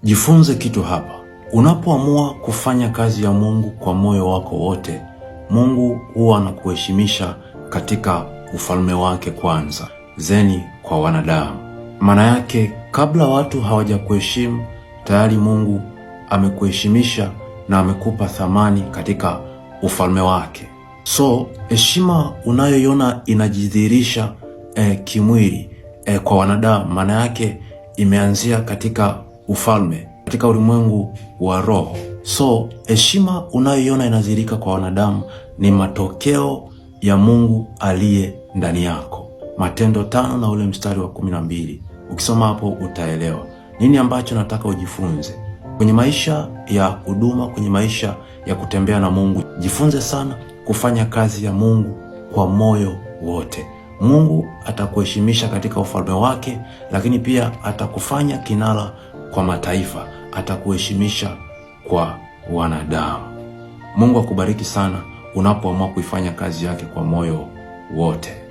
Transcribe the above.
Jifunze kitu hapa. Unapoamua kufanya kazi ya Mungu kwa moyo wako wote, Mungu huwa anakuheshimisha katika ufalme wake kwanza, zeni kwa wanadamu. Maana yake kabla watu hawajakuheshimu, tayari Mungu amekuheshimisha na amekupa thamani katika ufalme wake. So heshima unayoiona inajidhihirisha kimwili kwa wanadamu, maana yake imeanzia katika ufalme, katika ulimwengu wa roho. So heshima unayoiona inadhihirika kwa wanadamu ni matokeo ya Mungu aliye ndani yako. Matendo 5 na ule mstari wa 12, ukisoma hapo utaelewa nini ambacho nataka ujifunze kwenye maisha ya huduma, kwenye maisha ya kutembea na Mungu. Jifunze sana kufanya kazi ya Mungu kwa moyo wote. Mungu atakuheshimisha katika ufalme wake, lakini pia atakufanya kinara kwa mataifa, atakuheshimisha kwa wanadamu. Mungu akubariki sana unapoamua kuifanya kazi yake kwa moyo wote.